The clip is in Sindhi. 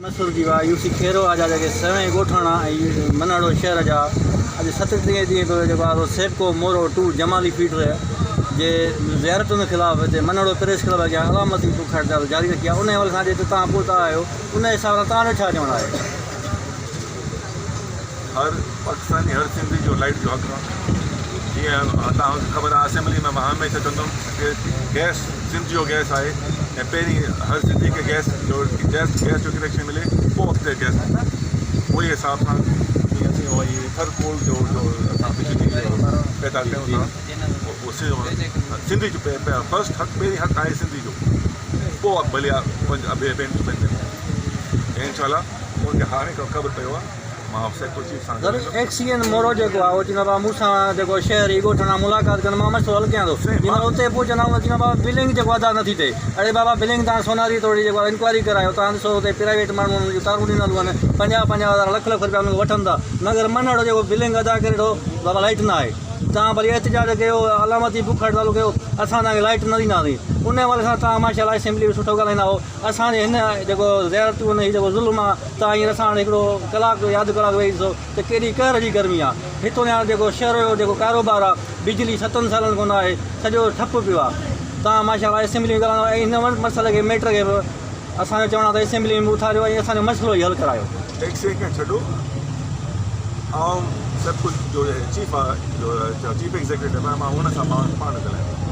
مسعود جي واء يو سي کيرو جا جيڪي سوين ڳوٺاڻا ۽ منهڙو شهر جا اڄ 37 ڏينهن پوء جيڪو آهي سو سيپڪو مورو ٽو جمالي فيڊر جي زيارتن خلاف هتي منهڙو پريس ڪلب اڳيان علامتي بک هڙتال جاري رکي آهي ان حوالي سان اڄ هتي توهان پهتا آهيو ان حساب سان توهان جو ڇا چوڻ آهي؟ هر پاڪستاني هر سنڌي جو لائيٽ جو حق آهي جيئن توهان کي خبر آهي اسيمبلي ۾ مان هميشه چوندم ڪي گئس سنڌ جو گئس آهي ۽ پهرين هر سنڌي کي گئس جو گئس گئس جو ڪنيڪشن ملي پوء اڳتي گئس اهي حساب سان جيئن اسين اهو هي ٿر ڪول جو جو اسان بجلي پيدا ڪيون ٿا اهو سنڌي جو فرسٽ حق پهرين حق آهي سنڌي جو پوء ڀلي ٻين ٻين ۽ انشاء الله ان کي هاڻي خبر پيو آهي مان سيڪٽر چيف سان سر ايڪس اين مورو جيڪو آهي اهو چوندو آهي مون سان جيڪو شهري ڳوٺن سان ملاقات ڪندو مان مسئلو حل ڪيان ٿو جنهن مهل اتي پهچندا آهيون ته چوندا بابا بلنگ جيڪو ادا نٿي ٿئي اڙي بابا بلنگ تان سوناري توڙي جيڪو آهي انڪوائري ڪرايو تان ڏسو اتي پرائيويٽ ماڻهو انهن جون تارون ڏنل هئن پنجاهه پنجاهه هزار لک لک رپيا انهن کان وٺن ٿا مگر منهڙو جيڪو بلنگ ادا ڪري ٿو بابا لائيٽ نه آهي تان ڀلي احتجاج ڪيو علامتي بک هڙتال ڪيو اسان تان کي لائيٽ نه ڏينداسين ان حوالي سان تان ماشاء الله اسيمبلي ۾ سٺو ڳالهائيندا هو اسان جي هن جيڪو زيارتون هي جيڪو ظلم آ تان هينئر اسان هاڻي هڪڙو ڪلاڪ يا اڌ ڪلاڪ ويهي ڏسو ته ڪيڏي قهر جي گرمي آ هتو يا جيڪو شهر جو جيڪو ڪاروبار آ بجلي ستن سالن کان نه آهي سڄو ٺپ پيو آ تان ماشاء الله اسيمبلي ۾ ڳالهائيندا ۽ هن مسئلي کي ميٽر کي به اسان جو چوڻ آ ته اسيمبلي ۾ به اٿاريو ۽ اسان جو مسئلو هي حل ڪرايو. ٽيڪسي کي ڇڏو آئون سڀ ڪجهه جو چيف آ جو چيف ايگزيڪيوٽو آ مان ان سان پاڻ ڳالهايان.